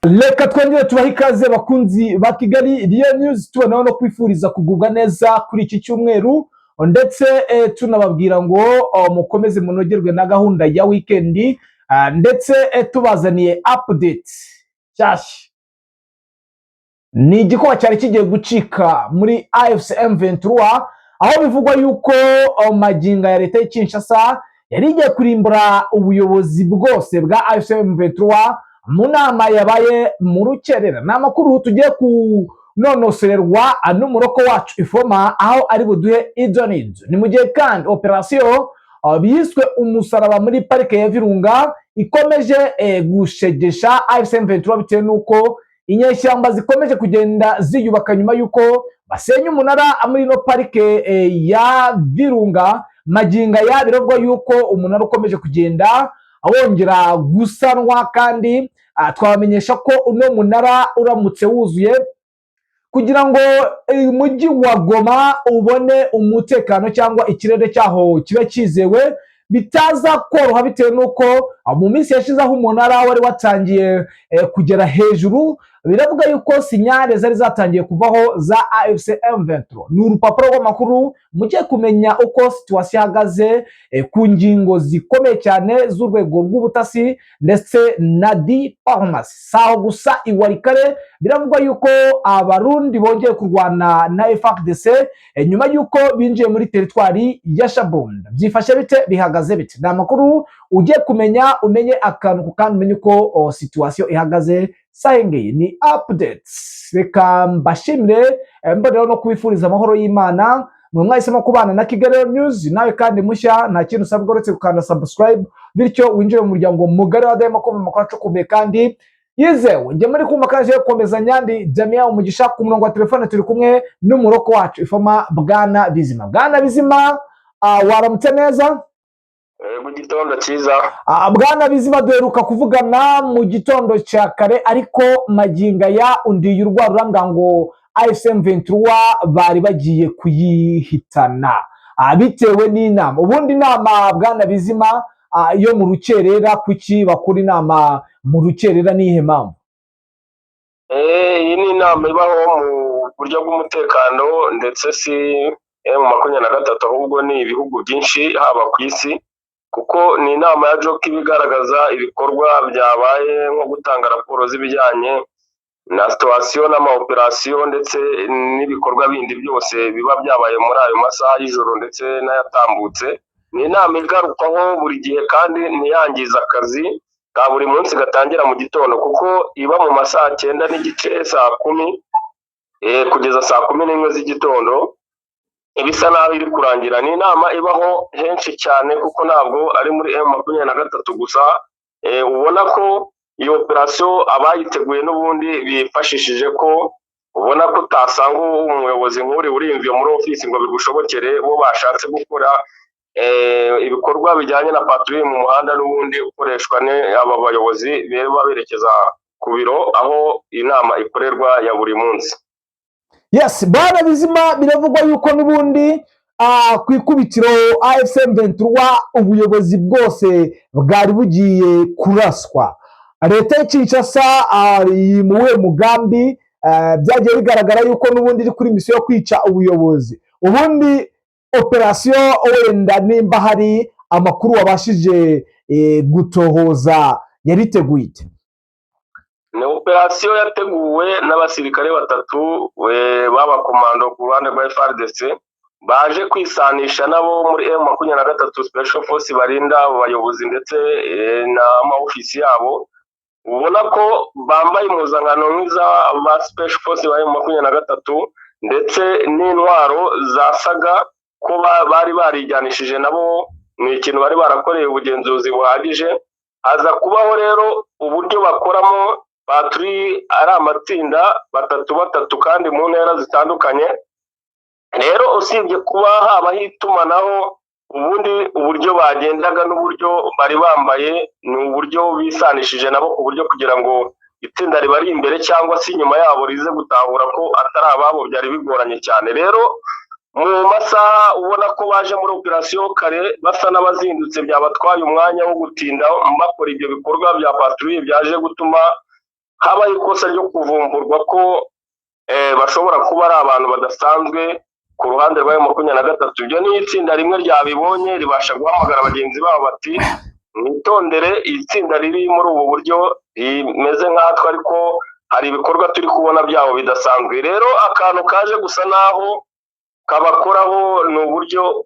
Reka twongere tubahe ikaze, bakunzi ba Kigali Real News, tubonaho no kwifuriza kugubwa neza kuri iki cyumweru, ndetse tunababwira ngo mukomeze munogerwe na gahunda ya weekend, ndetse tubazaniye update nshyashya. Ni igikuba cyari kigiye gucika muri AFC M23, aho bivugwa yuko maginga ya leta y'i Kinshasa yari igiye kurimbura ubuyobozi bwose bwa AFC M23 mu nama yabaye mu rukerera. Ni amakuru tugiye kunonosorerwa n'umuroko wacu Ifoma, aho ari buduhe izo n'izo. Ni mu gihe kandi operasiyo biswe umusaraba muri parike ya Virunga ikomeje gushegesha AFC M23, bitewe n'uko inyeshyamba zikomeje kugenda ziyubaka nyuma y'uko basenya umunara muri ino parike ya Virunga. Maginga ya biravugwa yuko umunara ukomeje kugenda wongera gusanwa, kandi twabamenyesha ko uno munara uramutse wuzuye, kugira ngo umujyi wa Goma ubone umutekano cyangwa ikirere cyaho kibe cyizewe, bitaza koroha, bitewe n'uko mu minsi yashize aho umunara wari watangiye kugera hejuru, biravuga yuko signal zari zatangiye kuvaho za AFC M23. Ni urupapuro rw'amakuru mugiye kumenya uko situation ihagaze ku ngingo zikomeye cyane z'urwego rw'ubutasi ndetse na diplomacy. Saho gusa, i Walikale biravugwa yuko Abarundi bongeye kurwana na FARDC nyuma yuko binjiye muri teritwari ya Shabunda. Byifashe bite? Bihagaze bite? Ni amakuru ugiye kumenya, umenye akantu ku kandi, umenye uko situation ihagaze sahengeye. Ni updates. Reka mbashimire, mboneraho no kubifuriza amahoro y'Imana, mwe mwahisemo kubana na Kigali News. Nawe kandi mushya, nta kintu usabwa uretse gukanda subscribe, bityo winjire mu muryango mugari wa Dayima kumva amakuru acukumbuye kandi yizewe. Njye muri kumva kaje gukomeza nyandi Jamia Umugisha. Ku murongo wa telefone turi kumwe n'umuroko wacu Ifoma, Bwana Bizima. Bwana Bizima, waramutse neza? Mu gitondo cyiza. Bwana Bizima, duheruka kuvugana mu gitondo cya kare, ariko maginga ya undiye urwara urambwira ngo AFC M23 bari bagiye kuyihitana bitewe n'inama. Ubundi inama, Bwana Bizima, yo mu rukerera, kuki bakora inama mu rukerera? Nihe mpamvu? Iyi ni inama ibaho mu buryo bw'umutekano, ndetse si M23, ahubwo ni ibihugu byinshi haba ku isi, kuko ni inama ya JOC iba igaragaza ibikorwa byabaye, nko gutanga raporo z'ibijyanye na situation n'amaoperasiyo, ndetse n'ibikorwa bindi byose biba byabaye muri ayo masaha y'ijoro ndetse n'ayatambutse. Ni inama igarukwaho buri gihe kandi ntiyangize akazi ka buri munsi gatangira mu gitondo, kuko iba mu ma saa 9:30, saa 10, kugeza saa 11 z'igitondo ibisa naho iri kurangira. Ni inama ibaho henshi cyane, kuko ntabwo ari muri M23 gusa. Ubona ko iyo operasiyo abayiteguye n'ubundi bifashishije ko ubona ko utasanga umuyobozi nk'uri urimviye muri ofisi ngo bigushobokere. Bo bashatse gukora ibikorwa bijyanye na patrouille mu muhanda n'ubundi ukoreshwa aba bayobozi baba berekeza ku biro aho inama ikorerwa ya buri munsi. Yes, Bwana Bizima, biravugwa yuko n'ubundi ku ikubitiro AFC M23 ubuyobozi bwose bwari bugiye kuraswa. Leta ya Kinshasa iri mu wuhe mugambi? Byagiye bigaragara yuko n'ubundi iri kuri misiyo yo kwica ubuyobozi. Ubundi operasiyo, wenda nimba hari amakuru wabashije gutohoza, yariteguye ite? Ni operasiyo yateguwe n'abasirikare batatu b'abakomando ku ruhande rwa FARDC, baje kwisanisha nabo muri M23 Special Force barinda abo bayobozi ndetse n'amaofisi yabo. Ubona ko bambaye impuzankano nk'iza ba Special Force ba M23, ndetse n'intwaro zasaga ko bari barijyanishije nabo. Ni ikintu bari barakoreye ubugenzuzi buhagije. Haza kubaho rero uburyo bakoramo patrouille, ari amatsinda batatu batatu kandi mu ntera zitandukanye. Rero usibye kuba habaho itumanaho, ubundi uburyo bagendaga n'uburyo bari bambaye ni uburyo bisanishije nabo, ku buryo kugira ngo itsinda ribari imbere cyangwa se inyuma yabo rize gutahura ko atari ababo byari bigoranye cyane. Rero mu masaha ubona ko baje muri operasiyo kare, basa n'abazindutse, byabatwaye umwanya wo gutinda bakora ibyo bikorwa bya patrouille byaje gutuma Habaho ikosa ryo kuvumburwa ko bashobora kuba ari abantu badasanzwe ku ruhande rwa M23. Ibyo ni itsinda rimwe ryabibonye, ribasha guhamagara bagenzi babo bati: "Mwitondere iri tsinda riri muri ubu buryo, rimeze nkatwe, ariko hari ibikorwa turi kubona byabo bidasanzwe." Rero akantu kaje gusa naho kabakoraho ni uburyo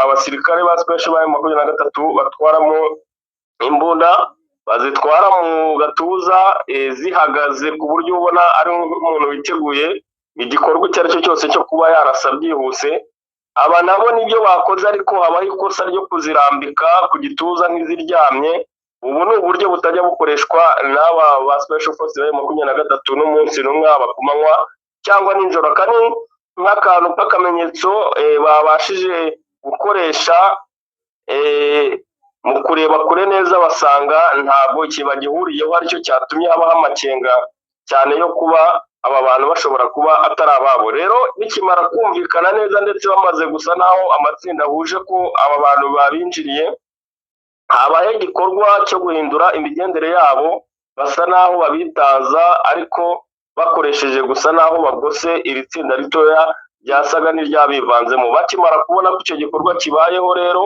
abasirikare ba special ba M23 batwaramo imbunda, bazitwara mu gatuza zihagaze, ku buryo ubona ari nk'umuntu witeguye igikorwa icyo ari cyo cyose cyo kuba yarasa byihuse. Aba nabo nibyo bakoze, ariko habaho ikosa ryo kuzirambika ku gituza nk'iziryamye. Ubu ni uburyo butajya bukoreshwa n'aba ba special force ba 23 n'umunsi n'umwe, haba ku manywa cyangwa nijoro. Aka ni nk'akantu k'akamenyetso babashije gukoresha mu kureba kure neza, basanga ntabwo kibagihuriyeho, aricyo cyatumye habaho amakenga cyane yo kuba aba bantu bashobora kuba atari ababo. Rero bikimara kumvikana neza, ndetse bamaze gusa naho amatsinda ahuje ko aba bantu babinjiriye, habayeho igikorwa cyo guhindura imigendere yabo, basa naho babitaza, ariko bakoresheje gusa naho bagose iri tsinda ritoya ryasaga n'iryabivanzemo. Bakimara kubona ko icyo gikorwa kibayeho rero,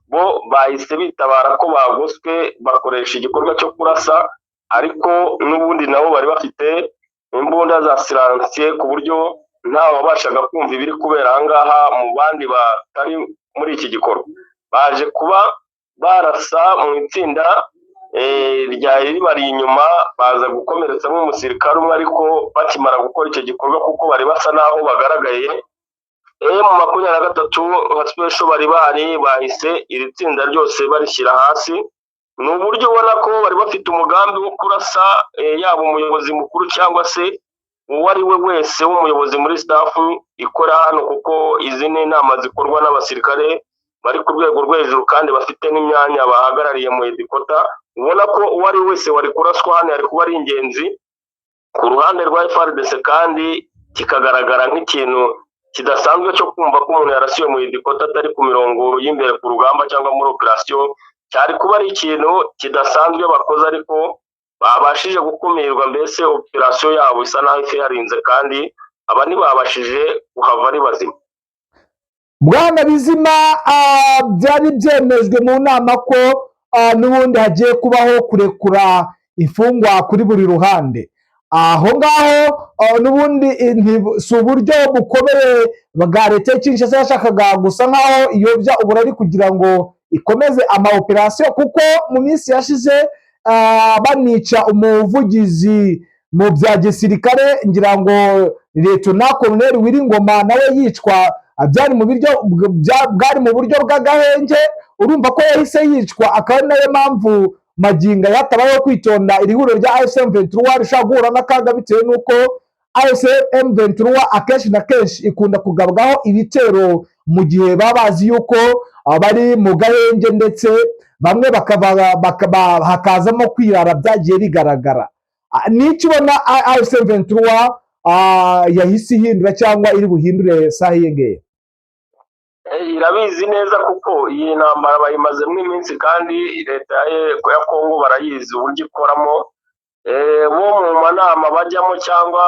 bo bahise bitabara ko bagoswe, bakoresha igikorwa cyo kurasa, ariko n'ubundi nabo bari bafite imbunda za silencieux, ku buryo nta wabashaga kumva ibiri kubera aha ngaha mu bandi batari muri iki gikorwa. Baje kuba barasa mu itsinda ryari ribari inyuma, baza gukomeretsamo umusirikare umwe. Ariko bakimara gukora icyo gikorwa, kuko bari basa naho bagaragaye, M23 nka special bari bahari, bahise iri tsinda ryose barishyira hasi. Ni uburyo ubona ko bari bafite umugambi wo kurasa yaba umuyobozi mukuru cyangwa se uwo ari we wese w'umuyobozi muri staff ikora hano, kuko izi ni inama zikorwa n'abasirikare bari ku rwego rwo hejuru kandi bafite n'imyanya bahagarariye mu headquarter. Ubona ko uwo ari we wese wari kuraswa hano yari kuba ari ingenzi ku ruhande rwa FARDC, kandi kikagaragara nk'ikintu kidasanzwe cyo kumva ko umuntu yarasiwe mu headquarter atari ku mirongo y'imbere ku rugamba cyangwa muri operation. Cyari kuba ari ikintu kidasanzwe bakoze, ariko babashije gukumirwa. Mbese operation yabo isa naho ifarinze, kandi aba ntibabashije kuhava ari bazima. Bwana Bizima, byari byemejwe mu nama ko n'ubundi hagiye kubaho kurekura imfungwa kuri buri ruhande. Aho ngaho n'ubundi si uburyo bukomeye bwa leta ya Kinshasa yashakaga gusa nkaho iyobya uburari kugira ngo ikomeze ama operation? Kuko mu minsi yashize banica umuvugizi mu bya gisirikare, ngira ngo Liyetona Koloneli Wiringoma, nawe yicwa, byari mu buryo bwari mu buryo bw'agahenge. Urumva ko yahise yicwa, akaba ari nayo mpamvu magingo hatabayeho kwitonda iri huriro rya AFC M23 rishobora guhura n'akaga, bitewe n'uko AFC M23 akenshi na kenshi ikunda kugabwaho ibitero mu gihe baba bazi yuko bari mu gahenge, ndetse bamwe bakaba hakazamo kwirara, byagiye bigaragara. N'icyo ubona AFC M23 yahise ihindura cyangwa iri buhindure saha iyi ngiyi? Irabizi neza, kuko iyi ntambara bayimazemo iminsi, kandi leta ya Kongo barayizi uburyo ikoramo. Bo mu manama bajyamo cyangwa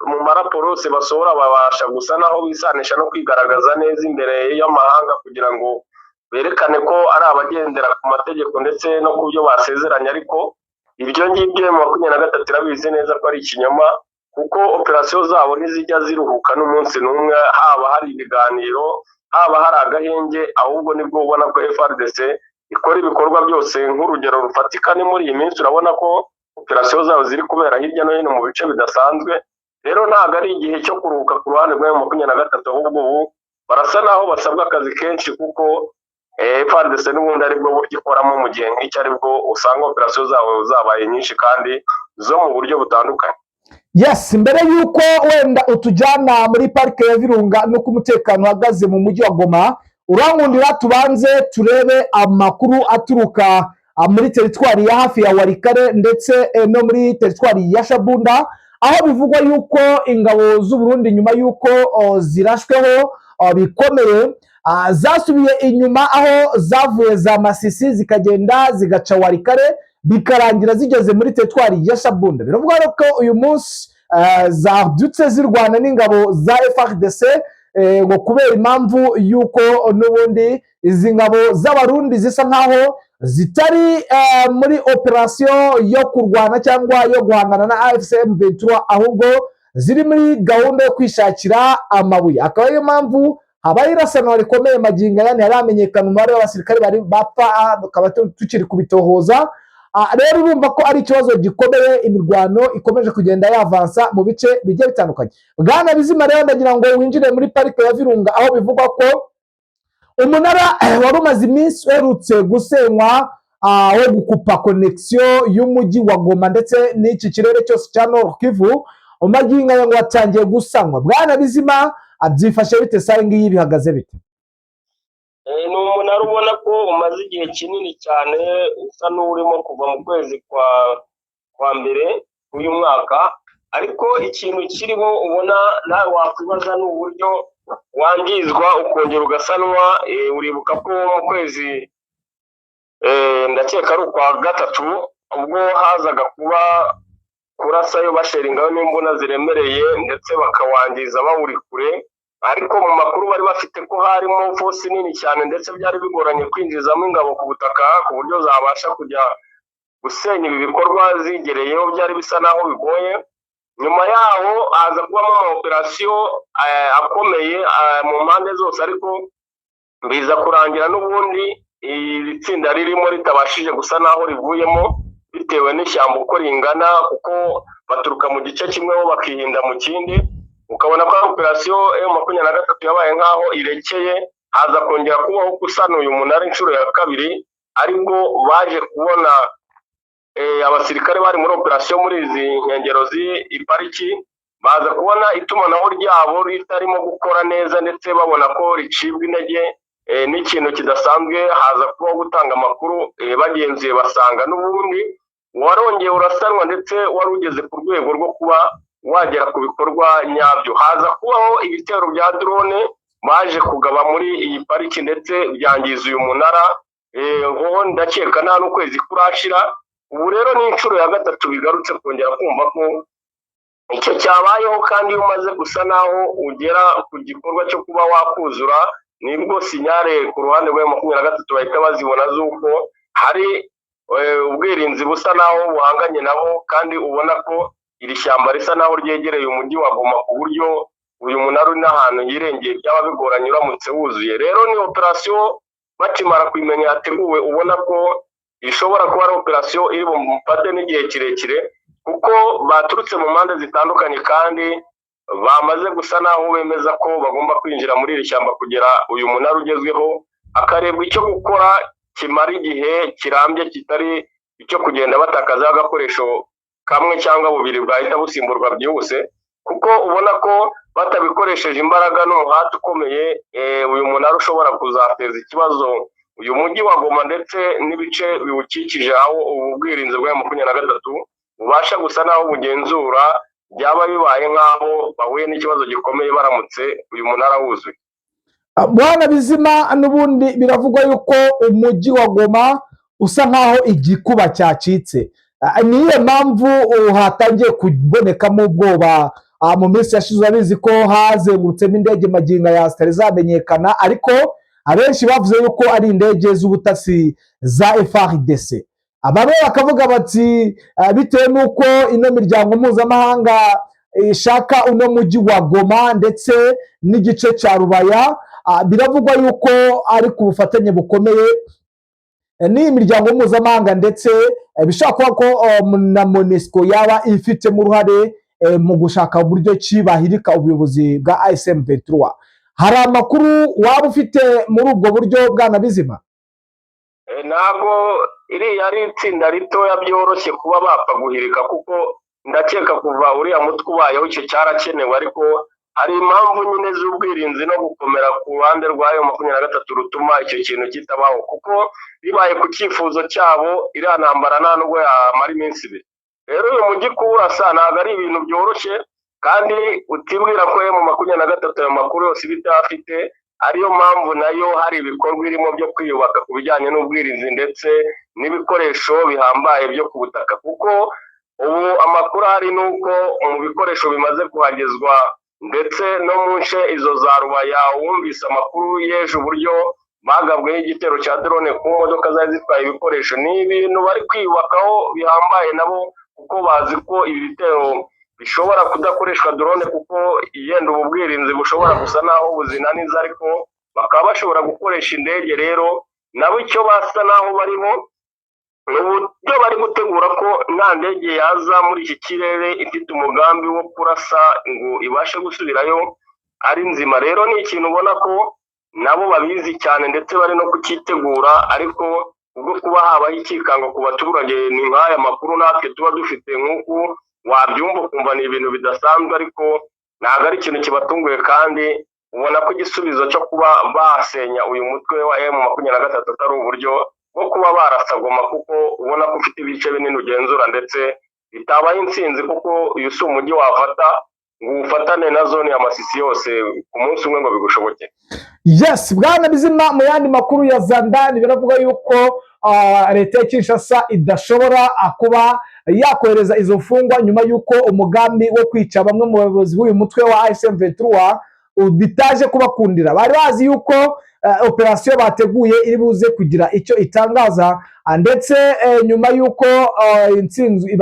mu maraporo yose basohora, babasha gusa naho bisanisha no kwigaragaza neza imbere y'amahanga, kugira ngo berekane ko ari abagendera ku mategeko ndetse no ku byo basezeranye. Ariko ibyo ngibyo M23 irabizi neza ko ari ikinyoma, kuko operation zabo ntizijya ziruhuka n'umunsi n'umwe, haba hari ibiganiro, haba hari agahenge. Ahubwo nibwo ubona ko FARDC ikora ibikorwa byose. Nk'urugero rufatika ni muri iyi minsi, urabona ko operation zabo ziri kubera hirya no hino mu bice bidasanzwe. Rero ntabwo ari igihe cyo kuruhuka ku ruhande rwa M23, ahubwo ubu barasa naho basabwa akazi kenshi, kuko FARDC n'ubundi aribwo buryo ikoramo mu gihe nk'iki, aribwo usanga operation zabo zabaye nyinshi kandi zo mu buryo butandukanye. Yes, mbere y'uko wenda utujyana muri parike ya Virunga n'uko umutekano uhagaze mu mujyi wa Goma, urankundira tubanze turebe amakuru aturuka muri teritwari ya hafi ya Walikale ndetse no muri teritwari ya Shabunda, aho bivugwa yuko ingabo z'u Burundi, nyuma y'uko zirashweho bikomeye, zasubiye inyuma, aho zavuye za Masisi zikagenda zigaca Walikale. bikarangira zigeze muri teritwari ya Shabunda. Biravuga rero ko uyu munsi zabyutse zirwana n'ingabo za FARDC, ngo kubera impamvu y'uko n'ubundi izi ngabo z'Abarundi zisa nkaho zitari muri operasiyo yo kurwana cyangwa yo guhangana na AFC M23, ahubwo ziri muri gahunda yo kwishakira amabuye. Akaba ariyo mpamvu habaye irasanwa rikomeye. Magingo aya ntiharamenyekana umubare w'abasirikare bari bapfa, tukaba tukiri kubitohoza. Rero urumva ko ari ikibazo gikomeye, imirwano ikomeje kugenda yavansa mu bice bigiye bitandukanye. Bwana Bizima, rero ndagira ngo winjire muri parike ya Virunga, aho bivugwa ko umunara wari umaze iminsi uherutse gusenywa, wo gukupa connexion y'umujyi wa Goma ndetse n'iki kirere cyose cya Nord Kivu, magingo aya ngo watangiye gusanwa. Bwana Bizima, byifashe bite saa ngiyi, bihagaze bite? Ni umunara ubona ko umaze igihe kinini cyane, usa n'urimo kuva mu kwezi kwa mbere w'uyu mwaka. Ariko ikintu kiriho ubona nawe wakwibaza ni uburyo wangizwa ukongera ugasanwa. Uribuka ko mu kwezi, ndakeka ari ukwa gatatu, ubwo hazaga kuba kurasayo basheringayo n'imbunda ziremereye, ndetse bakawangiza bawuri kure. Ariko mu makuru bari bafite ko harimo force nini cyane, ndetse byari bigoranye kwinjizamo ingabo ku butaka ku buryo zabasha kujya gusenya ibi bikorwa zigereyeho, byari bisa naho bigoye. Nyuma yaho haza kubamo ama operasiyo akomeye mu mpande zose, ariko biza kurangira n'ubundi iri tsinda ririmo ritabashije gusa naho rivuyemo, bitewe n'ishyamba uko ringana, kuko baturuka mu gice kimwe bo bakihinda mu kindi. Ukabona ko operasiyo M23 yabaye nk'aho irekeye. Haza kongera kubaho gusana uyu munara inshuro ya kabiri, aribwo baje kubona abasirikare bari muri operasiyo muri izi nkengero z'ipariki, baza kubona itumanaho ryabo ritarimo gukora neza, ndetse babona ko ricibwa intege n'ikintu kidasanzwe. Haza kubaho gutanga amakuru, bagenzuye basanga n'ubundi warongeye urasanwa, ndetse wari ugeze ku rwego rwo kuba wagera ku bikorwa nyabyo. Haza kubaho ibitero bya drone baje kugaba muri iyi pariki, ndetse byangiza uyu munara. Ho ndakeka nta n'ukwezi kurashira. Ubu rero ni inshuro ya gatatu bigarutse kongera kumva ko icyo cyabayeho. Kandi iyo umaze gusa naho ugera ku gikorwa cyo kuba wakuzura, nibwo signal ku ruhande rwa 23 bahita bazibona z'uko hari ubwirinzi busa naho buhanganye nabo. Kandi ubona ko iri shyamba risa naho ryegereye umujyi wa Goma, ku buryo uyu munara uri n'ahantu hirengeye byaba bigoranye uramutse wuzuye. Rero ni operasiyo bakimara kubimenya yateguwe, ubona ko ishobora kuba ari operasiyo iri bumufate n'igihe kirekire, kuko baturutse mu mpande zitandukanye kandi bamaze gusa naho bemeza ko bagomba kwinjira muri iri shyamba kugera uyu munara ugezweho, hakarebwa icyo gukora kimara igihe kirambye, kitari icyo kugenda batakazaho agakoresho kamwe cyangwa bubiri bwahita busimburwa byihuse, kuko ubona ko batabikoresheje imbaraga n'umuhate ukomeye, uyu munara ushobora kuzateza ikibazo uyu mujyi wa Goma ndetse n'ibice biwukikije, aho ubu bwirinzi bwa 23 bubasha gusa n'aho bugenzura. Byaba bibaye nk'aho bahuye n'ikibazo gikomeye baramutse uyu munara wuzuye. Bwana Bizima, n'ubundi biravugwa yuko umujyi wa Goma usa nk'aho igikuba cyacitse. Niyo mpamvu hatangiye kubonekamo ubwoba. Mu minsi yashize urabizi ko hazengurutsemo indege, magingo aya zitari zamenyekana, ariko abenshi bavuze yuko ari indege z'ubutasi za FARDC. Bamwe bakavuga bati bitewe n'uko ino miryango mpuzamahanga ishaka uno mujyi wa Goma ndetse n'igice cya Rubaya, biravugwa yuko ari ku bufatanye bukomeye n'iyi miryango mpuzamahanga, ndetse bishobora kuba ko na MONUSCO yaba ifitemo uruhare mu gushaka uburyo ki bahirika ubuyobozi bwa AFC M23. Hari amakuru waba ufite muri ubwo buryo, bwana Bizima? Ntabwo iriya ari itsinda ritoya byoroshye kuba bapfa guhirika, kuko ndakeka kuva uriya mutwe ubayeho icyo cyarakenewe. Ariko hari impamvu nyine z'ubwirinzi no gukomera ku ruhande rwa M23 rutuma icyo kintu kitabaho, kuko bibaye ku cyifuzo cyabo iriya ntambara nta nubwo yamara iminsi 2. Rero uyu mujyi kuwurasa ntabwo ari ibintu byoroshye, kandi utibwira ko M23 ayo makuru yose iba itayafite. Ariyo mpamvu nayo hari ibikorwa irimo byo kwiyubaka ku bijyanye n'ubwirinzi ndetse n'ibikoresho bihambaye byo ku butaka, kuko ubu amakuru ahari ni uko mu bikoresho bimaze kuhagezwa ndetse no mu nce izo za Rubaya, wumvise amakuru y'ejo uburyo bagabweho igitero cya drone ku modoka zari zitwaye ibikoresho. Ni ibintu bari kwiyubakaho bihambaye nabo, kuko bazi ko ibi bitero bishobora kudakoreshwa drone, kuko yenda ubu bwirinzi bushobora gusa naho buzinaniza, ariko bakaba bashobora gukoresha indege. Rero nabo icyo basa naho barimo ni uburyo bari gutegura ko nta ndege yaza muri iki kirere ifite umugambi wo kurasa ngo ibashe gusubirayo ari nzima. Rero ni ikintu ubona ko nabo babizi cyane ndetse bari no kucyitegura, ariko ubwo kuba habaho ikikango ku baturage ni nk'aya makuru natwe tuba dufite, nk'uku wabyumva ukumva ni ibintu bidasanzwe, ariko ntabwo ari ikintu kibatunguye, kandi ubona ko igisubizo cyo kuba basenya uyu mutwe wa M23 atari uburyo bwo kuba barasa Goma, kuko ubona ko ufite ibice binini ugenzura, ndetse bitabaye intsinzi, kuko uyu si umujyi wafata ngo uwufatane na zone ya Masisi yose ku munsi umwe ngo bigushobokere. Yes, bwana Bizima, mu yandi makuru ya zandani biravuga yuko leta ya Kinshasa idashobora kuba yakohereza izo mfungwa nyuma y'uko umugambi wo kwica bamwe mu bayobozi b'uyu mutwe wa AFC/M23 bitaje kubakundira. Bari bazi yuko operasiyo bateguye iri buze kugira icyo itangaza, ndetse nyuma y'uko intsinzi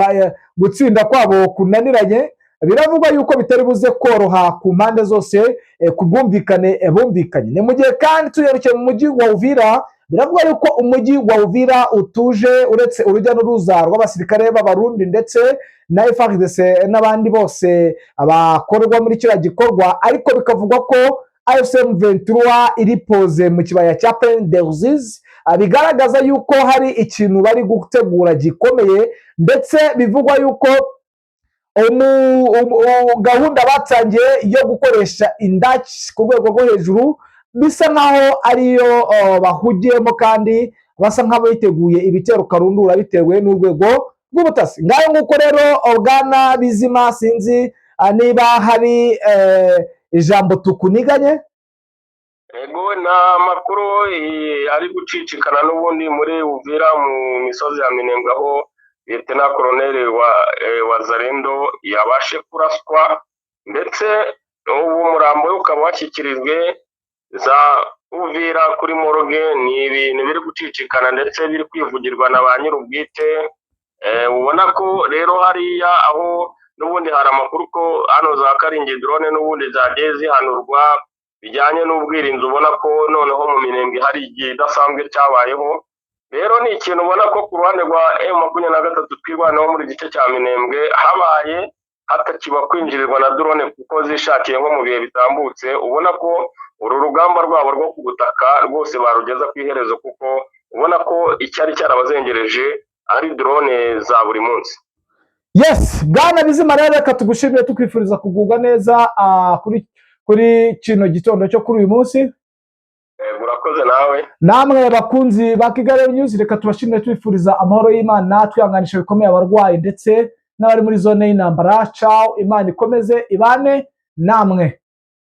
gutsinda kwabo kunaniranye, biravugwa yuko bitari buze koroha ku mpande zose ku bwumvikane bumvikanye. Ni mu gihe kandi tuyerekeye mu mujyi wa Uvira, biravugwa yuko umujyi wa Uvira utuje, uretse urujya n'uruza rw'abasirikare b'Abarundi ndetse na FARDC n'abandi bose bakorwa muri kiriya gikorwa, ariko bikavugwa ko AFC M23 iri posé mu kibaya cya Plaine de Ruzizi, bigaragaza yuko hari ikintu bari gutegura gikomeye, ndetse bivugwa yuko gahunda batangiye yo gukoresha indaki ku rwego rwo hejuru bisa nkaho ariyo bahugiyemo, kandi basa nk'abiteguye ibitero karundura bitewe n'urwego rw'ubutasi. Ngayo nguko rero, bwana Bizima, sinzi niba hari ijambo tukuniganye. Ego, ni amakuru ari gucicikana n'ubundi muri Uvira mu misozi ya Minembwe, aho Lieutenant Colonel wa Wazalendo yabashe kuraswa, ndetse ubu umurambo we ukaba washyikirijwe za Uvira kuri morgue. Ni ibintu biri gucicikana ndetse biri kwivugirwa na ba nyir'ubwite. Ubona ko rero hariya aho n'ubundi hari amakuru ko hano za Karingi drone n'ubundi zagiye zihanurwa bijyanye n'ubwirinzi. Ubona ko noneho mu Minembwe hari igihe idasanzwe cyabayeho. Rero ni ikintu ubona ko ku ruhande rwa M23 Twirwaneho muri gice cya Minembwe habaye hatakiba kwinjirirwa na drone kuko zishakiye nko mu bihe bitambutse. Ubona ko uru rugamba rwabo rwo ku butaka rwose barugeza ku iherezo, kuko ubona ko icyari cyarabazengereje ari drone za buri munsi. Yes, bwana Bizima, rero reka tugushimire, tukwifuriza kugubwa neza kuri kino gitondo cyo kuri uyu munsi. Urakoze nawe. Namwe bakunzi ba Kigali News, reka tubashimire, tubifuriza amahoro y'Imana, twihanganisha bikomeye abarwayi ndetse n'abari muri zone y'intambara. Ciao, Imana ikomeze ibane namwe.